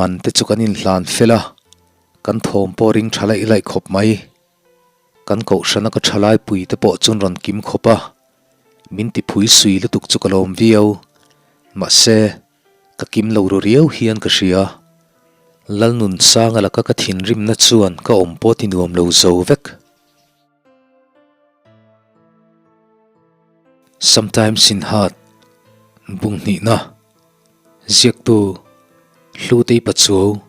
Man te chu kan inhlan fel a, kan thawm pawh ring tha laih laih khawp mai. Kan kohhrana ka thalai pui te pawh chuan rawn kim khawp a, min ti phui sui lutuk chu ka lawm viau. Mahse, ka kim lo ru riau hian ka hria. Lalnunsanga laka ka thinrimna chuan ka awm pawh ti nuam lo zo vek. Sometimes in heart, Bung hnihna, Ziaktu, Hlutei Pachuau,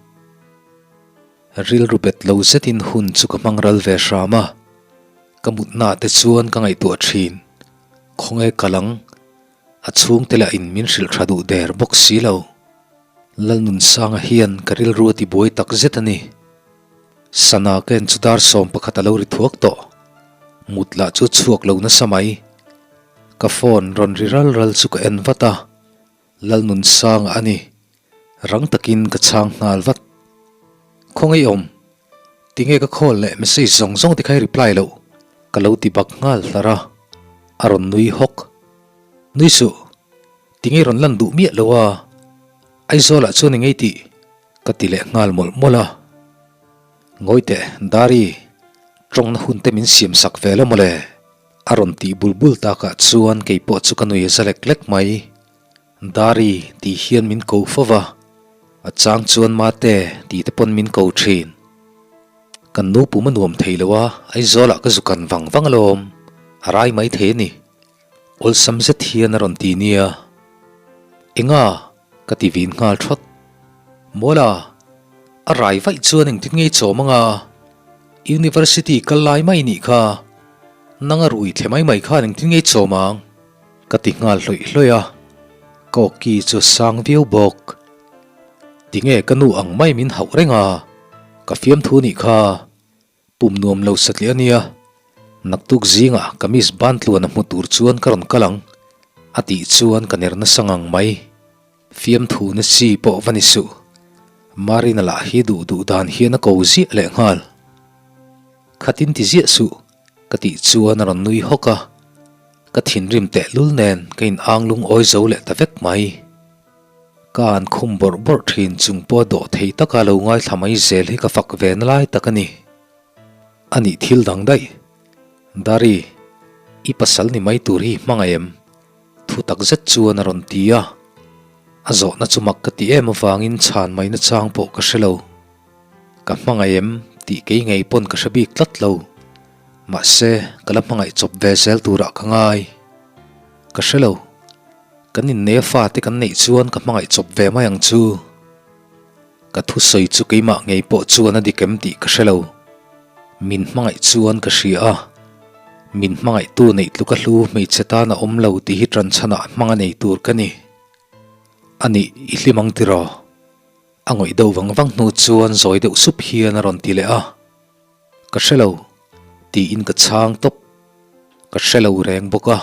Rilru bet lo zetin hun chu ka hmang ral ve hram a, ka mutna te chuan ka ngaihtuah thin, khawnge ka lang, a chhungte lah in min hrilh tha duh der bawk si lo. Lalnunsanga hian ka rilru a ti buai tak zet a ni. Sana ka en chu dar 11 a lo ri thuak tawh. Mut lah chu chhuak lo nasa mai. Ka phone rawn ri ral ral chu ka en vat a, Lalnunsanga a ni. Rang takin ka chhang nghal vat. Khawngaih awm, tinge ka call leh message zawng zawng te kha i reply loh? Ka lo ti bak nghal hlar a, a rawn nui hawk. Nui suh, tinge i rawn lan duh miah lo a? Aizawlah chuan i ngei tih? Ka ti leh nghal mawlh mawlh a. Ngawi teh, Dari, tawngna hun te min siam sak ve lo mawle? A rawn tih bul bul takah chuan kei pawh chu ka nui a za lek lek mai. Dari tih hian min ko fo va, a chang chuan Mate tih te pawn min ko thin. Kan nu pum a nuam thei lo a, Aizawlah ka zu kan vang vang alawm, a rai mai thei a ni. Awlsam zet hian a rawn ti nia. Enga? Ka ti vin nghal thawt. Mawla, a rai vaih chuan engtin ngei chawm anga? University kal lai mai nih kha. Nang a rui thle mai mai khan engtin ngei chawm ang? Ka ti nghal hlawih hlawih a, ka awki chu a sang viau bawk. Tinge ka nu ang mai min hauh reng a, ka fiamthu nih kha. Pum nuam lo satliah a nia, naktuk zingah ka miss ban tluan a hmu tur chuan ka rawn kal ang, a tih chuan ka ner nasa ngang mai. Fiamthu na chi pawh va ni suh, Marina lah hi duh duh dan hian a ko ziah leh nghal. Khatin ti ziah suh, ka tih chuan a rawn nui hawk a, ka thinrim tehlul nen ka in ang lungawi zo leh ta vek mai. Ka an khum bawrh bawrh thin chung pawh dawh thei taka lo ngaithla mai zel hi ka fak ve na lai tak a ni. A nih thil dang daih. Dari, i pasal ni mai tur hi hmangaih em? Thu tak zet chuan a rawn ti a. A zawhna chu mak ka ti em avangin chhan mai na chang pawh ka hre lo. Ka hmangaih em tih kei ngei pawn ka hre bik tlat lo. Mahse, ka la hmangaih chawp ve zel turah ka ngai. Ka hre lo. Kan innei a fate kan neih chuan ka hmangaih chawp ve mai ang chu. Ka thusawi chu keimah ngei pawh chuan a dik em tih ka hre lo. Min hmangaih chuan ka hria a. Min hmangaihtu neih tluka hlu hmeichhe tan a awm lo tih hi ṭanchhanah hmang a nei tur ka ni. A nih, i hlim ang tiraw? A ngawih deuh vang vang hnu chuan zawi deuh sup hian a rawn ti leh a. Ka hre lo, tiin ka chhang tawp. Ka hre lo reng bawk a.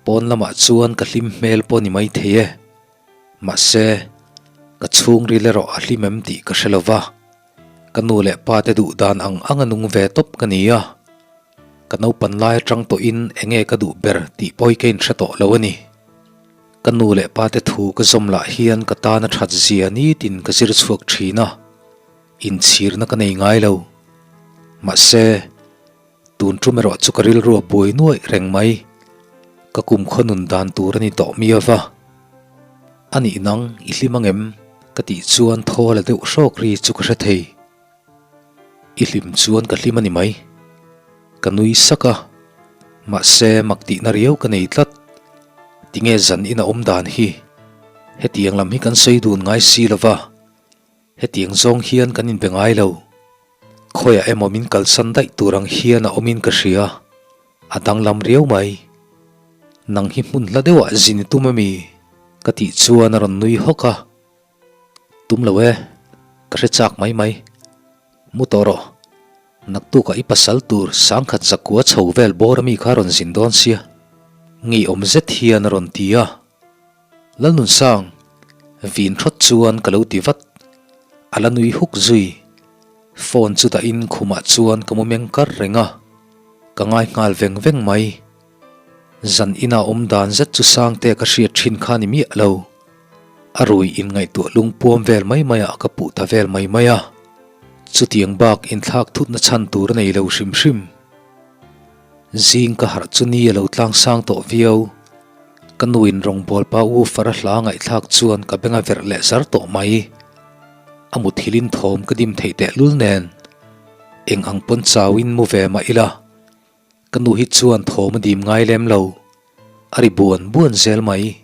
Pawn lamah chuan ka hlim hmel pawh ni mai thei e. Mahse, ka chhungril erawh a hlim em tih ka hre lo va. Ka nu leh pa te duh dan ang ang a nung ve tawp ka ni a. Ka naupan lai atang tawhin enge ka duh ber tih pawi ka inhre tawh lo a ni. Ka nu leh pa te thu ka zawm lah hian ka tan a that zia nitin ka zir chhuak thin a, inchhirna ka nei ngai lo. Mahse. Tun tum erawh chu ka rilru a buai nuaih reng mai. Ka kum khaw nun dan tur a ni tawh mi ava. A nih nang i hlim ang em? Ka tih chuan thaw la deuh hrawk ri chu ka hre thei. I hlim chuan ka hlim a ni mai. Ka nui sak a. Mahse mak tihna riau ka nei tlat. Tinge zan in a awm dan hi? Hetiang lam hi kan sawi dun ngai si lova. Hetiang zawng hian kan inbe ngai lo. Khawiah emaw min kalsan daih tur ang hian a awmin ka hria. A danglam riau mai. Nang hi hmun hla deuhah zin i tum ami? Ka tih chuan a rawn nui hawk a. Tum lo e, ka hre chak mai mai. Mu tawh rawh. Naktukah i pasal tur sangkhat zakua chho vel bawr ami kha rawn zin dawn sia. Ngeiawm zet hian a rawn ti a. Lalnunsang, vin thawt chuan ka lo ti vat. A la nui huk zui. Phone chu dahin khumah chuan ka mu meng kar reng a, ka ngai nghal veng veng mai. Zan ina awm dan zet chu Sangtea ka hriat thin kha ni miah lo. A rui inngaihtuah lungpuam vel mai maiah ka puh ta vel mai mai a. Chutiang bak inthlak thutna chhan tur a nei lo hrim hrim. Zing ka harh chu ni a lo tlang sang tawh viau. Ka nuin rawngbawlpa woofer a hla ngaihthlak chuan ka beng a verh leh zar tawh mai. A muthilhin thawm ka dim theih tehlul nen eng ang pawn chauin mu ve mah ila. Ka nu hi chuan thawm a dim ngai lem lo, a ri buan buan zel mai.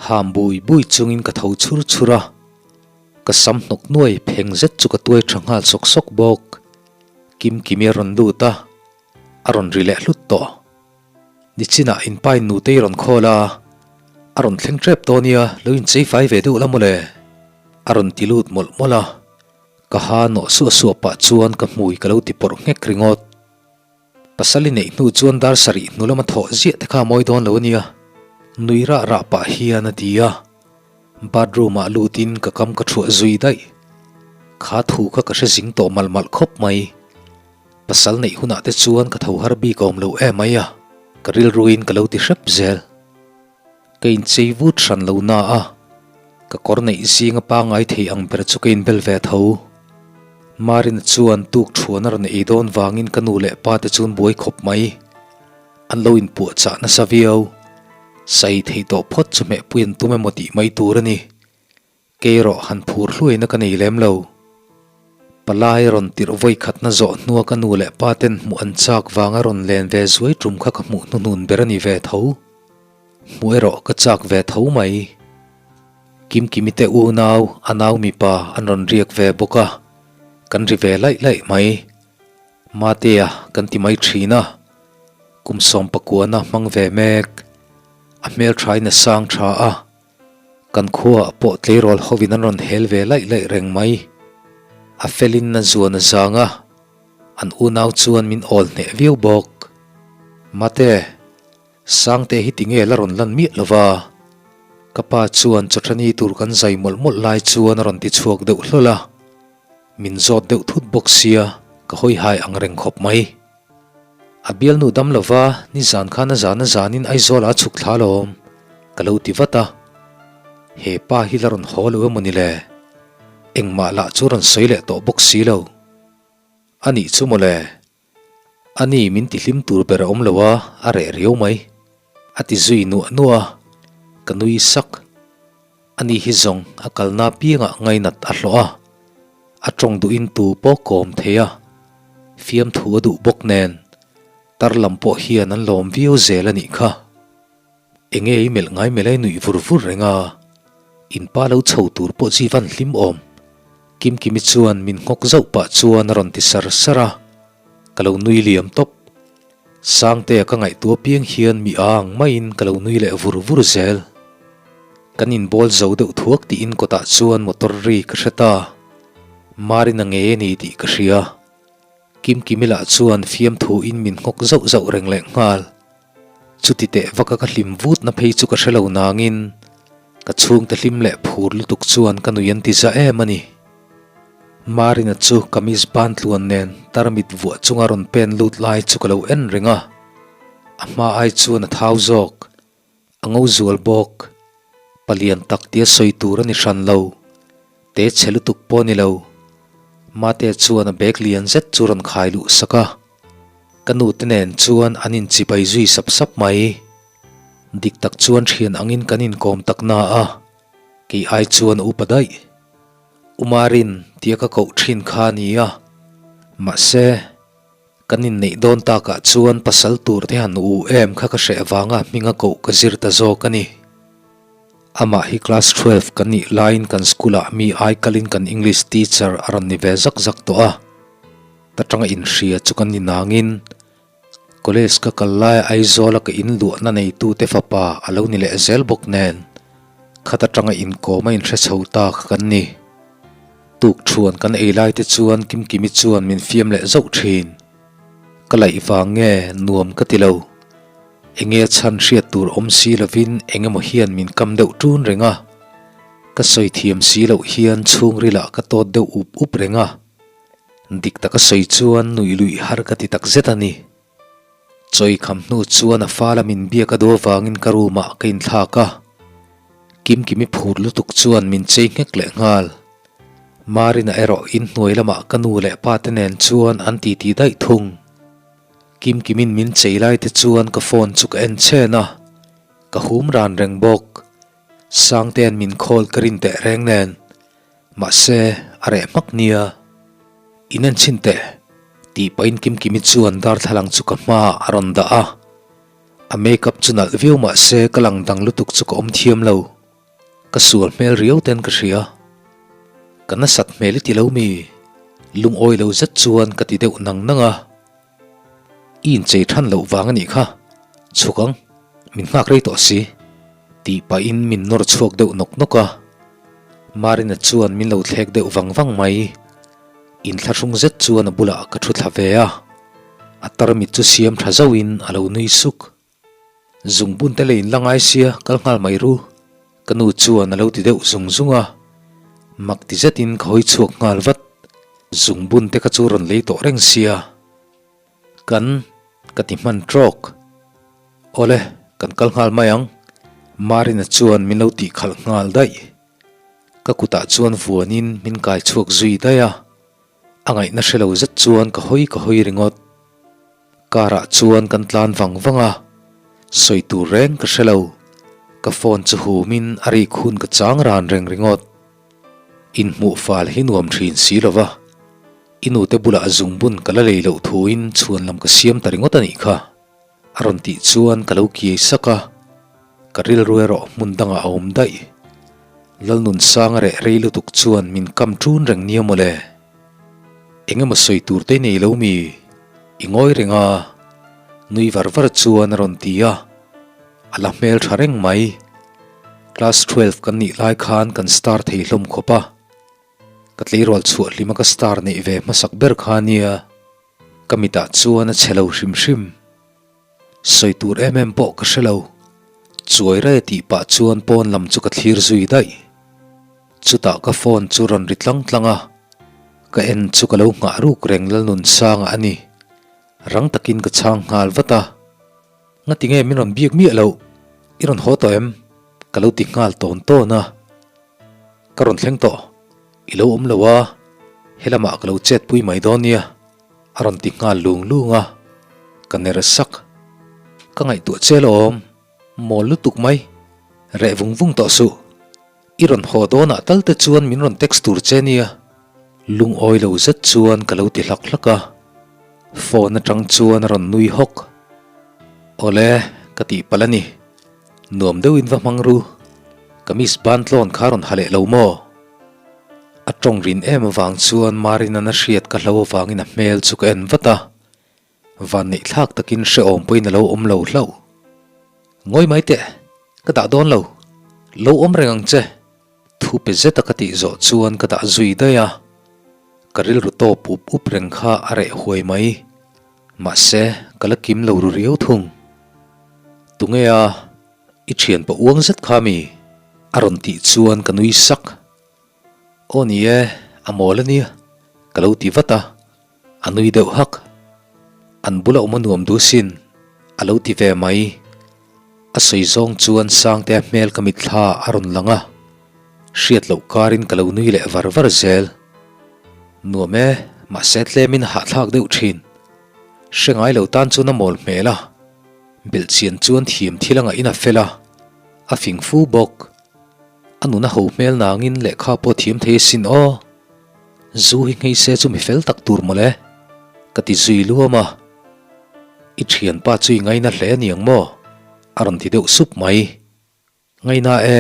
Ham bui bui chungin ka tho chhur chhur a, ka sam hnawk nuai pheng zet chu ka tuai tha nghal sawk sawk bawk. Kimkimi a rawn lut a, a rawn ri leh hlut tawh. Nichinah inpa in nutei rawn khawl a, a rawn thleng tep tawh nia, lo inchei fai ve deuh la mawle, a rawn ti lut mawlh mawlh a. Ka ha nawh suah suah pah chuan ka hmui ka lo ti pawrh nghek ringawt. Pasal i neih hnu chuan dar sarih hnu lama thawh ziah te kha a mawi dawn lo ania, nui rah rah pah hian a ti a. Bathroom ah lutin ka kam ka thuah zui daih. Kha thu kha ka hre zing tawh malh malh khawp mai. Pasal neih hunah te chuan ka tho har bik awm lo em mai a, ka rilruin ka lo ti hrep zel. Ka inchei vut hran lo na a, ka kawr neih zinga pangngai thei ang ber chu ka inbel ve tho. Marina chuan tuk thuan a rawn ei dawn vangin ka nu leh pa te chuan buai khawp mai. An lo inpuahchah nasa viau. Sai thei tawh phawt chu hmehpui an tum emaw tih mai tur a ni. Kei erawh han phur hluaina ka nei lem lo. Palai rawn tirh vawi khatna zawh hnua ka nu leh pa ten hmuh an chak vanga rawn len ve zuai tum kha ka hmuh hnuhnun ber a ni ve tho. Hmuh erawh ka chak ve tho mai. Kimkimi te unau, a nau mipa an rawn riak ve bawk a, kan ri ve laih laih mai. Matea kan ti mai thin a, kum sawmpakuana hmang ve mek. A hmelthain a sang tha a. Kan khuaah pawh tleirawl hovin an rawn hel ve laih laih reng mai. A felin a zuan a zang a, an unau chuan min awl hneh viau bawk. Mate, Sangte hi tinge la rawn lan miah lo va? Ka pa chuan chawthani tur kan zai mawlh mawlh lai chuan a rawn ti chhuak deuh hlawl a. Min zawt deuh thut bawk sia, ka hawi hai ang reng khawp mai. A bialnu dam lova nizan khan a zan a zanin Aizawl ah a chhuk thla alawm, ka lo ti vat a. He pa hi la rawn haw lo emaw ni le? Engmah lah chu rawn sawi leh tawh bawk si lo. A nih chu mawle, a ni min ti hlim tur ber a awm lo a, a reh riau mai. A ti zui nuah nuah a, ka nui sak. Ani hi zawng a kalna piangah ngainat a hlawh a, a tawng duhin tu pawh kawm thei a, fiamthu a duh bawk nen, tar lam pawh hian an lawm viau zel a nih kha. Enge i melh ngai melh a i nuih vur vur reng a, in pa lo chho tur pawh chi van hlim awm. Kimkimi chuan min nghawk zauh pah chuan a rawn ti sar sar a, ka lo nui liam tawp. Sangtea ka ngaihtuah piang hian mi a ang maiin ka lo nui leh vur vur zel. Kan inbawl zo deuh thuak tiin kawtah chuan motor ri ka hre ta. Marina nge a ni tih ka hria. Kimkimi lah chuan fiamthu in min nghawk zauh zauh reng leh nghal. Chuti teh vaka ka hlim vutna phei chu ka hre lo nangin ka chhungte hlim leh phur lutuk chuan ka nui an ti za em a ni. Marina chu kamis ban tluan nen tarmit vuah chunga rawn pen lut lai chu ka lo en reng a, a hma ai chuan a thau zawk, a ngo zual bawk. Palian tak tia sawi tur a ni hran lo, te chhe lutuk pawh a ni lo. Mate chuan a bag lian zet chu rawn khai luh sak a, ka nute nen chuan an inchibai zui sap sap mai. Dik tak chuan thian angin kan inkawm tak na a, kei ai chuan a upa daih. Umarin tia ka koh thin kha a ni a, mahse, kan inneih dawn takah chuan pasal tur te han u em kha ka hreh avanga hminga koh ka zir ta zawk a ni. Amah hi class 12 kan nih laiin kan school ah mi ai kalin kan English teacher a rawn ni ve zak zak tawh a, ta tanga inhria chu kan ni nangin College ka kal lai Aizawl a ka in luahna neitute fapa a lo ni leh zel bawk nen khat atanga inkawm a inhre chho ta kha kan ni. Tuk thuan kan ei lai te chuan Kimkimi chuan min fiam leh zauh thin. Ka laih vang nge nuam ka ti lo. Enge a chhan hriat tur awm si lovin eng emaw hian min kam deuh ṭun reng a. Ka sawi thiam si loh hian chhungrilah ka tawt deuh up up reng a. Dik taka sawi chuan nuih luih har ka ti tak zet a ni. Chawi kham hnu chuan a fa lamin biak a duh avangin ka room ah ka inthlak a. Kimkimi phur lutuk chuan min chei nghek leh nghal. Marina erawh inhnuai lamah ka nu leh pa te nen chuan an titi daih thung. Kimkimin min chei lai te chuan ka phone chu ka en chhen a, ka hum ran reng bawk. Sangtean min call ka rin teh reng nen, mahse a reh hmak nia. In en chhin teh, tih pahin Kimkimi chuan darthlalang chu ka hmaah a rawn dah a. A makeup chu nalh viau mahse ka lang dang lutuk chu ka awm thiam lo. Ka sual hmel riau ten ka hria. Ka nasat hmel i ti lo mi? Lungawi lo zet chuan ka ti deuh nang nang a. I inchei than loh vang a nih kha. Chhuk ang, min nghak rei tawh si. Tih pahin min nawr chhuak deuh nawk nawk a. Marina chuan min lo thlek deuh vang vang mai. Inthlahrung zet chuan a bulah ka thu thla ve a. A tarmit chu siam tha zauhin a lo nui suk. Zungbun te lei in la ngai sia kal nghal mai ru, ka nu chuan a lo ti deuh zung zung a, mak ti zetin ka hawi chhuak nghal vat, zungbun te kha chu rawn lei tawh reng sia, kan ka ti hman trawk. Awle, kan kal nghal mai ang, Marina chuan min lo tih khalh nghal daih, ka kutah chuan vuanin min kai chhuak zui daih a. A ngaihna hre lo zet chuan ka hawi ka hawi ringawt. Car ah chuan kan tlan vang vang a, sawi tur reng ka hre lo. Ka phone chu humin a rik hun ka chang ran reng ringawt. Inhmuh fal hi nuam thin si lo va, i nute bulah zungbun ka la lei loh thuin chhuan lam ka siam ta ringawt a nih kha. A rawn tih chuan ka lo kiai sak a, ka rilru erawh hmun dangah a awm daih. Lalnunsanga reh rei lutuk chuan min kam ṭun reng nia mawle. Eng emaw sawi tur te nei lo mi? I ngawi reng a, nui var var chuan a rawn ti a, a la hmel ṭha reng mai. Class 12 kan nih lai khan kan star thei hlawm khawp a, ka tleirawl chhuah hlima ka star neih ve hmasak ber kha nia. Ka mitah chuan a chhe lo hrim hrim. Sawi tur em em pawh ka hre lo. Chuai raia tih pah chuan pawn lam chu ka thlir zui daih. Chutah ka phone chu rawn ri tlang tlang a, ka en chu ka lo nghah ruk reng Lalnunsanga a ni. Rang takin ka chhang nghal vat a. Ngati nge min rawn biak miah loh? I rawn haw tawh em? Ka lo ti nghal tawn tawn a. Ka rawn thleng tawh. I lo awm lo a, helamah ka lo chetpui mai dawn nia, a rawn ti nghal lung lung a, ka ner sak. Ka ngaihtuah che alawm, mawl lutuk mai, reh vung vung tawh suh. I rawn haw dawnah tal te chuan min rawn text tur che nia, lungawi lo zet chuan ka lo ti hlak hlak a, phone atang chuan a rawn nui hawk. Awle, ka tihpalh a ni. Nuam deuhin va hmang ru, kamis ban tlawn kha rawn ha leh lo maw? A tawng rin em avang chuan Marina'n a hriat ka hlo avangin a hmel chu ka en vat a, vanneih thlak takin hrehawm pawhin a lo awm lo hlauh. Ngawi mai teh, ka dah dawn lo, lo awm reng ang che. Thu pe zeta ka tih zawh chuan ka dah zui daih a, ka rilru tawp up up reng kha a reh huai mai. Mahse, ka la kim lo ru riau thung. Tunge a, i thianpa uang zet kha mi? A rawn tih chuan ka nui sak. Aw ni e, a mawl a nia, ka lo ti vat a, a nui deuh hak. An bula awm a nuam duh sin, a lo ti ve mai. A sawi zawng chuan Sangtea hmel ka mitthla a rawn lang a, hriat loh karin ka lo nui leh var var zel. Nuam e, mahse tlemin a hahthlak deuh thin. Hre ngai lo tan chuan a mawl hmel a, belhchian chuan thiam thil a ngaih in a fel a, a fing fu bawk. A nun a ho hmel nangin lehkha pawh thiam thei asin aw. Zu hi nghei se chu mi fel tak tur mawle, ka ti zui luam a. I thianpa chu i ngaina hle aniang maw? A rawn ti deuh sup mai. Ngaina e,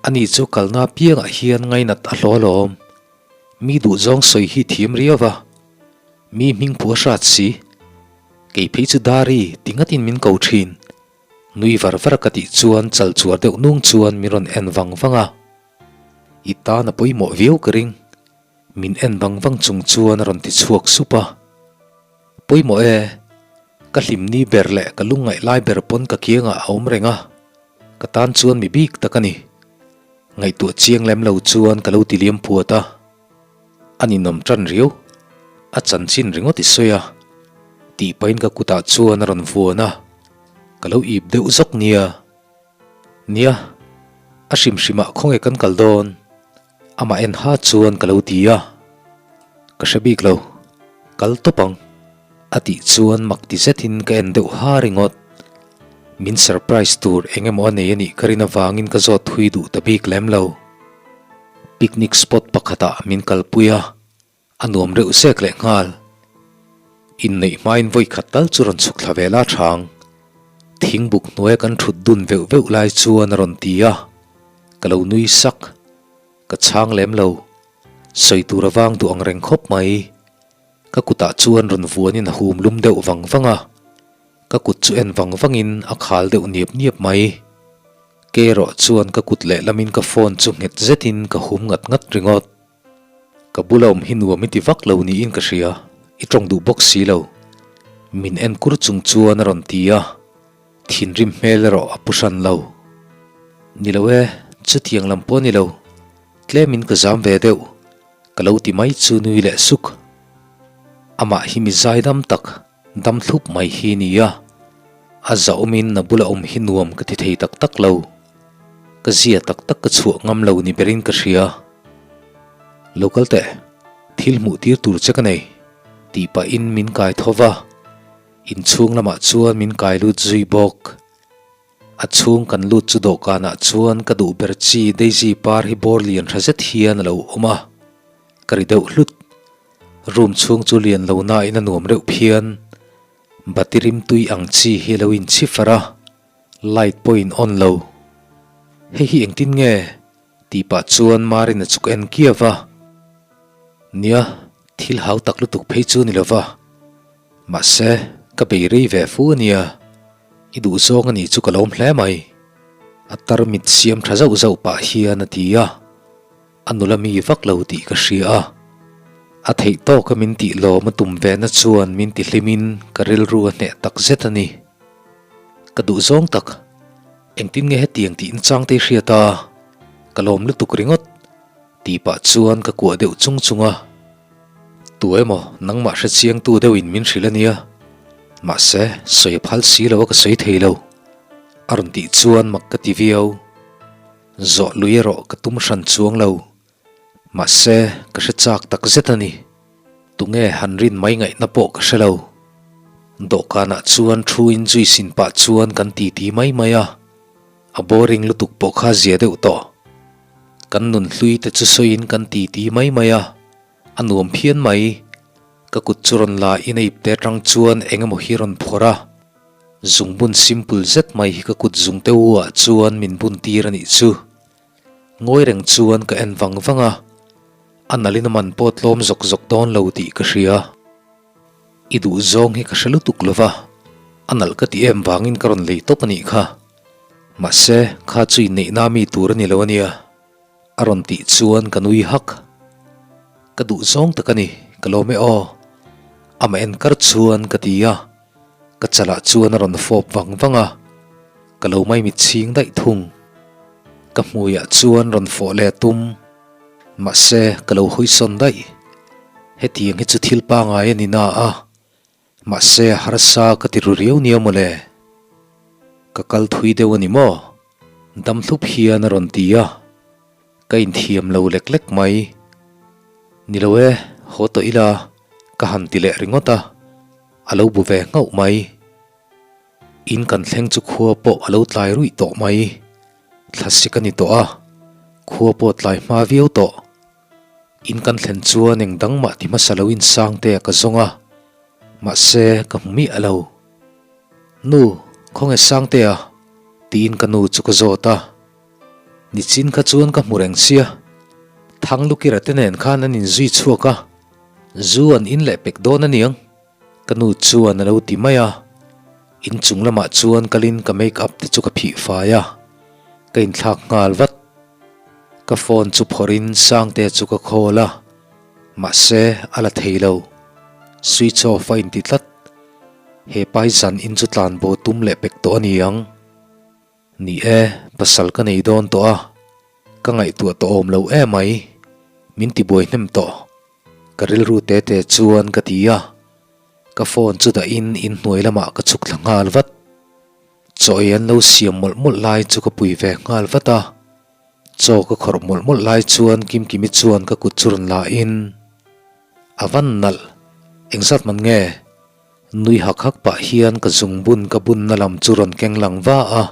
ani chu kalna piangah hian ngainat a hlaw alawm. Mi duhzawng sawi hi thiam riau va, mi hming phu a hrat si. Kei phei chu Dari ti ngatin min ko thin. Nui var var ka tih chuan chal chuar deuh nung chuan min rawn en vang vang a. I tan a pawimawh viau ka ring. Min en vang vang chung chuan a rawn ti chhuak sup a. Pawimawh e, ka hlimni ber leh ka lungngaih lai ber pawn ka kiangah a awm reng a, ka tan chuan mi bik tak a ni. Ngaihtuah chiang lem lo chuan ka lo ti liam phuat a, a ninawm tan riau, a chanchin ringawt i sawi a, tih pahin ka kutah chuan a rawn vuan a, ka lo ip deuh zawk nia. Nia, A hrim hrimah khawnge kan kal dawn? Amah en ha chuan ka lo ti a. Ka hre bik lo. Kal tawp ang. A tih chuan mak ti zetin ka en deuh ha ringawt. Min surprise tur eng emaw a nei a nih ka rin avangin ka zawt thui duh ta bik lem lo. Picnic spot pakhatah min kalpui a. A nuam reuh zek leh nghal. Inneih hmain vawi khat tal chu rawn chhuk thla ve la chang. Thingbuk hnuaia kan thut dun veuh veuh lai chuan a rawn ti a, ka lo nui sak. Ka chhang lem lo. Sawi tur avang duh ang reng khawp mai. Ka kutah chuan rawn vuanin a hum lum deuh vang vang a. Ka kut chu en vang vangin a khal deuh niap niap mai. Ke erawh chuan ka kut lehlamin ka phone chu nghet zetin ka hum ngat ngat ringawt. Ka bula awm hi nuam i ti vak lo niin ka hria, i tawng duh bawk si lo. Min en kur chung chuan a rawn ti a, thinrim hmel erawh a pu hran lo. Ni lo e, chutiang lam pawh a ni lo, tlemin ka zam ve deuh, ka lo ti mai chu nui leh suk. Amah hi mi zaidam tak, dam thlup mai hi a ni a, a zahawmin a bula awm hi nuam ka ti thei tak tak lo. Ka zia tak tak ka chhuah ngam lo ni berin ka hria. Lo kal teh, thil hmuh tir tur che ka nei, tih pahin min kai tho va, inchhung lamah chuan min kai lut zui bawk. A chhung kan lut chu dawhkanah chuan ka duh ber chi Daisy par hi bawr lian tha zet hian a lo awm a, ka ri deuh hlut. Room chhung chu lian lo nain a nuam reuh phian. Bati rimtui ang chi hi a lo inchhi far a, light pawhin on lo. Hei hi engtin nge? Tih pah chuan Marin a chuk en kiau va. Nia, thil hau tak lutuk phei chu ni lo va. Mahse, ka bei rei ve fu a nia. I duh zawng a ni chu ka lawm hle mai. A tarmit siam tha zauh zauh pah hian a ti a. A nula mi vak lo tih ka hria a. A theih tawka min tih lawm a tum ve na chuan min ti hlimin ka rilru a hneh tak zet a ni. Ka duh zawng tak. Engtin nge hetiang tih nachang te i hriat a? Ka lawm lutuk ringawt tih pah chuan ka kuah deuh chung chung a. Tu emaw nangmah hre chiangtu deuhin min hrilh a nia. Mahse, sawi a phal si lo a ka sawi thei lo. A rawn tih chuan mak ka ti viau. Zawh lui erawh ka tum hran chuang lo. Mahse, ka hre chak tak zet a ni. Tunge han rin mai ngaihna pawh ka hre lo. Dawhkanah chuan thu in zui sin pah chuan kan titi mai mai a, a boring lutuk pawh kha zia deuh tawh. Kan nun hlui te chu sawiin kan titi mai mai a, a nuam phian mai. Ka kut chu rawn la in a ipte atang chuan eng emaw hi rawn phawrh a, zungbun simple zet mai hi ka kut zungte u ah chuan min bun tir a nih chu. Ngawi reng chuan ka en vang vang a, a nalin a man pawh tlawm zawk zawk dawn lo tih ka hria. I duh zawng hi ka hre lutuk lo va, a nalh ka ti em vangin ka rawn lei tawp a nih kha. Mahse, kha chu inneihna mi tur a ni lo a nia, a rawn tih chuan ka nui hak. Ka duh zawng tak a ni, ka lawm e aw. Amah en kar chuan ka ti a, ka chalah chuan a rawn fawp vang vang a. Ka lo mai mit chhing daih thung. Ka hmuiah chuan rawn fawh leh a tum. Mahse, ka lo hawisawn daih. Hetiang hi chu thil pangai a ni na a. Mahse, a harsa ka ti ru riau nia mawle. Ka kal thui deuh a ni maw? Dam hlup hian a rawn ti a. Ka inthiam lo lek lek mai. Ni lo e, haw tawh ila, ka han ti leh ringawt a. A lo bu ve nghauh mai. In kan thleng chu khua pawh a lo tlai ruih tawh mai. Thlasik a ni tawh a, khua pawh tlai hma viau tawh. In kan thlen chuan eng dang mah ti hmasa loin Sangtea ka zawng a, mahse ka hmu miah lo. Nu, khawnge Sangtea? tiin ka nu chu ka zawt a. Nichin kha chuan ka hmu reng sia. Thanglukira te nen khan an inzui chhuak a, zu an in leh pek dawn aniang. Ka nu chuan a lo ti mai a, inchung lamah chuan kalin ka make up te chu ka phih fai a, ka inthlak nghal vat. Ka phone chu phawrhin Sangtea chu ka call a, mahse a la thei lo. Switch off a inti tlat. He pai zan in chu tlanbo tum leh pek tawh a ni ang. Ni e, pasal ka nei dawn tawh a, ka ngaihtuah tawh awm lo emai, min tibuai hnem tawh. Ka rilru te te chuan ka ti a, ka phone chu dahin inhnuai lamah ka chhuk thla nghal vat. Chaw ei an lo siam mawlh mawlh lai chu ka pui ve nghal vat a. Chaw ka khawrh mawlh mawlh lai chuan Kimkimi chuan ka kut chu rawn la in, A van nalh, engzat man nge? Nui hak hak pah hian ka zungbun ka bunna lam chu rawn keng lang va a,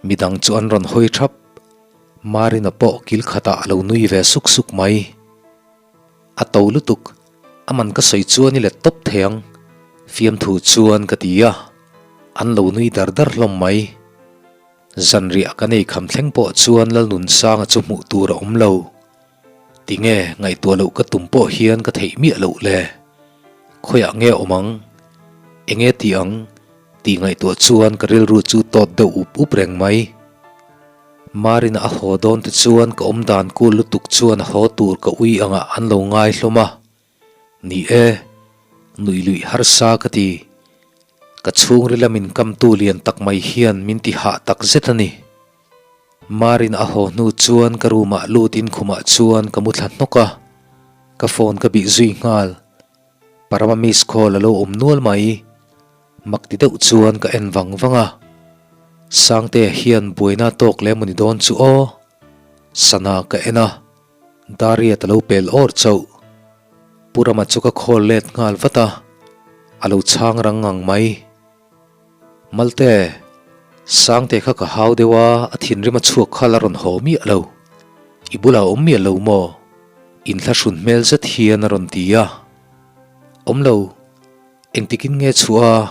midang chu an rawn hawi thap. Marina pawh kil khatah a lo nui ve suk suk mai. A to lutuk, a man ka sawi chuan i let tawp thei ang, fiamthu chuan ka ti a, an lo nui dar dar hlawm mai. Zanriah kan ei kham thleng pawh chuan Lalnunsanga chu hmuh tur a awm lo. Tinge ngaihtuah loh ka tum pawh hian ka theih miah loh le? Khawiah nge awm ang? Enge tih ang? tih ngaihtuah chuan ka rilru chu tawt deuh up up reng mai. Marina a haw dawn te chuan ka awm dan kul lutuk chuan a haw tur ka ui angah an lo ngai hlawm a. Ni e, nuih luih harsa ka ti. Ka chhungril a min kamtu lian tak mai hian min ti hah tak zet a ni. Marin a haw hnu chuan ka room ah lut in khumah chuan ka mu thla hnawk a, ka phone ka bih zui nghal. Parama miss call a lo awm nual mai. Mak ti deuh chuan ka en vang vang a. Sangtea hian buaina tawk leh emaw ni dawn chu aw. Sana ka en a, Dariat a lo pel awr chauh. Pu Rama chu ka call let nghal vat a, a lo chhang rang ngang mai. Malte, Sangte kha ka hau deuh a, a thinrim a chhuak kha la rawn haw miah lo. I bulah a awm miah lo maw? Inthlahrun hmel zet hian a rawn ti a. Awm lo, engtikin nge chhuah a?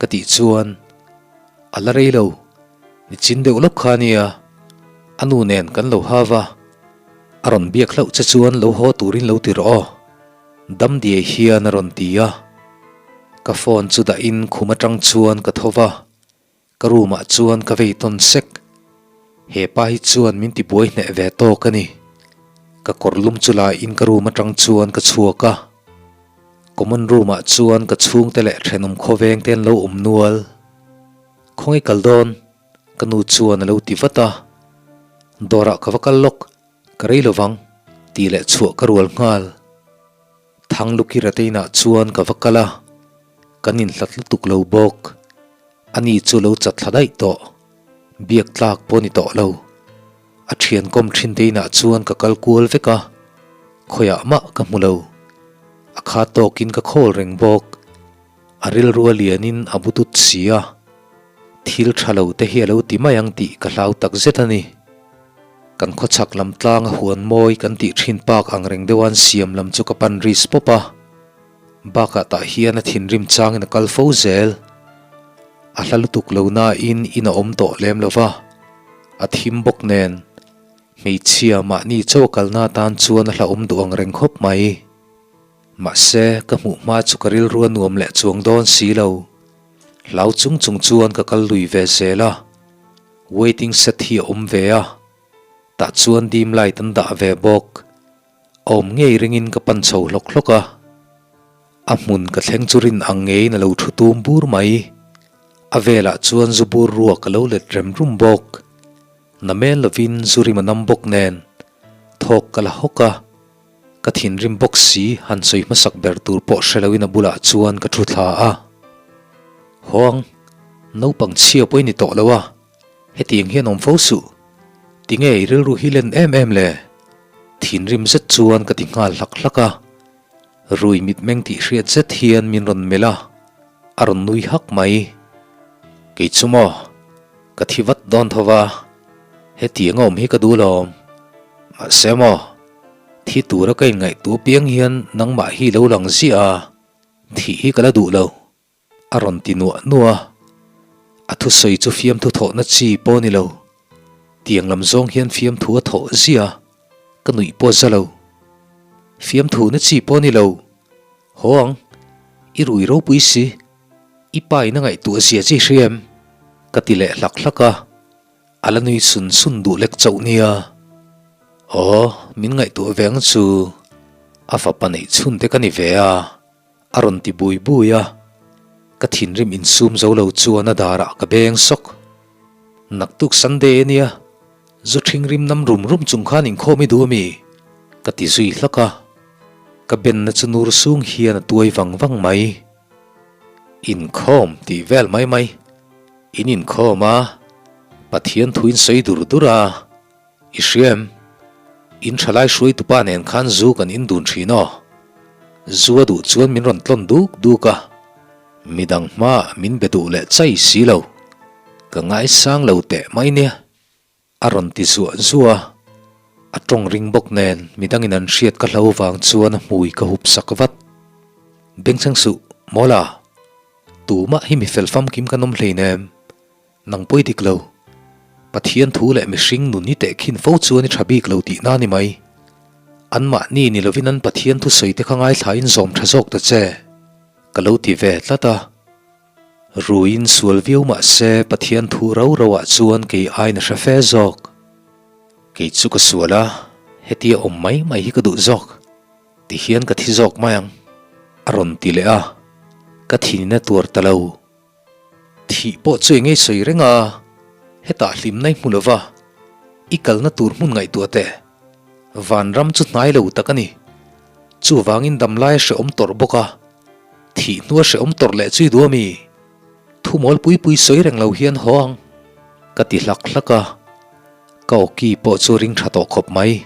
ka tih chuan a la rei lo. Nichin deuh lawk kha ania, a nu nen kan lo hau va, a rawn biak hlauh che chuan lo haw turin lo ti rawh aw. Dam diai hian a rawn ti a, ka phone chu dahin khum atang chuan ka tho va, ka room ah chuan ka vei tawn sek. He pa hi chuan min ti buai hneh ve tawk a ni. Ka kawr lum chu la in ka room atang chuan ka chhuak a, common room ah chuan ka chhungte leh thenawm khawveng te an lo awm nual. Khawngaih kal dawn? Ka nu chuan a lo ti vat a, dawrah ka va kal lawk. Ka rei lovang, tih leh chhuah ka rual nghal. Thangluki Rateinah chuan ka va kal a, kan inhlat lutuk lo bawk. Ani chu lo chat thla daih tawh, biak tlak pawh ni tawh lo. A thian kawm thin te inah chuan ka kal kual vek a, khawiah mah ka hmu lo. A kha tawkin ka khawl reng bawk. A rilru a lianin a bu tut si a, thil tha lo te hi a lo ti mai ang tih ka hlau tak zet a ni. Kan khawchhak lam tlanga huan mawi kan tih thin pak ang reng deuh an siam lam chu ka pan ris pawp a, bakah tah hian a thinrim changin a kal fo zel. A hla lutuk lo nain in a awm tawh lem lo va, a thim bawk nen hmeichhia mahni chaw a kalna atan chuan a hlauhawm duh ang reng khawp mai. Mahse ka hmuh hma chu ka rilru a nuam leh chuang dawn si lo. Hlau chung chung chuan ka kal lui ve zel a. Waiting set hi a awm ve a, tah chuan dim light an dah ve bawk. A awm ngei ringin ka pan chho hlawk hlawk a, a hmun ka thleng chu rin ang ngeiin a lo thu tum bur mai. A velah chuan zu bur ruak a lo let rem rum bawk. Na mel lovin zu rim a nam bawk nen thawk ka la hawk a, ka thinrim bawk si han sawi hmasak ber tur pawh hre loin a bulah chuan ka thu thla a. Hawng, naupang chhia pawh i ni tawh lo a, hetiang hian awm fo suh. Tinge i rilru hi len em em le? Thinrim zet chuan ka ti nghal hlak hlak a, rui mitmeng tih hriat zet hian min rawn melh a, a rawn nui hak mai. Kei chu maw, ka thi vat dawn tho va, hetiang a awm hi ka duh lawm. Mahse maw, thi tura ka inngaihtuah piang hian nangmah hi lo lang ziah a, thih hi ka la duh lo. A rawn ti nuah nuah a, a thusawi chu fiamthu thawhna chi pawh a ni lo. Tiang lam zawng hian fiamthu a thawh ziah a, ka nuih pawh a za lo. Fiamthu na chi pawh a ni lo. Haw ang, i rui ropui si, i pa in a ngaihtuah zia chi hria em? Ka ti leh hlak hlak a, a la nui sun sun duh lek chauh nia. Aw, min ngaihtuah ve ang chu, a fapa neih chhun te ka ni ve a. A rawn ti bui bui a, ka thinrim insum zo lo chuan a darah ka beng sawk. Naktuk Sunday a nia, zu ṭhing rim nam rum rum chung khan inkhawm i duh ami? Ka ti zui hlak a, ka benna chu nur sung hian a tuai vang vang mai. Inkhawm tih vel mai mai, in inkhawm a, Pathian thu in sawi dur dur a. I hria em? In thalai hruaitupa nen khan zu kan in dun thin aw. Zu a duh chuan min rawn tlawn duk duk a, midang hmaah min be duh leh chai si lo. Ka ngaisang lo teh mai nia. A rawn ti zuah zuah a, a tawng ring bawk nen midangin an hriat ka hlo vang chuan a hmui ka hup sak vat. Bengchheng suh, Mawla! Tumah hi mi fel famkim kan awm hleinem. Nang pawi dik lo. Pathian thu leh mihring nun hi tehkhin fo chuan i tha bik lo tihna ni mai. Anmahni ni lovin an Pathian thusawi te kha ngaithlain zawm tha zawk ta che. Ka lo ti ve tlat a. Ruiin sual viau mah se Pathian thu rau rau ah chuan kei aiin a hre fe zawk. Kei chu ka sual a, hetia awm mai mai hi ka duh zawk. Ti hian ka thi zawk mai ang. A rawn ti leh a, ka thinin a tuar ta lo. Thih pawh chu engei sawi reng a, hetah hlimna i hmu lo va, i kalna tur hmun ngaihtuah teh. Vanram chu hnai lo tak a ni. Chuvangin damlai a hrehawm tawrh bawk a, thih hnua hrehawm tawrh leh chu i duh a mi? Thumawl pui pui sawi reng lo hian haw ang, ka ti hlak hlak a, ka awki pawh chu ring tha tawh khawp mai.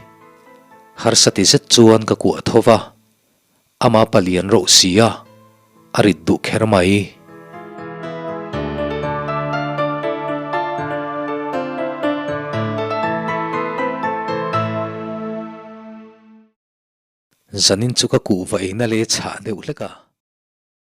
Harsa ti zet chuan ka kuah tho va. Ama palian roh si a, a rit duh kher mai. Zanin chu ka kuhva eina leh chhah deuh hlek a.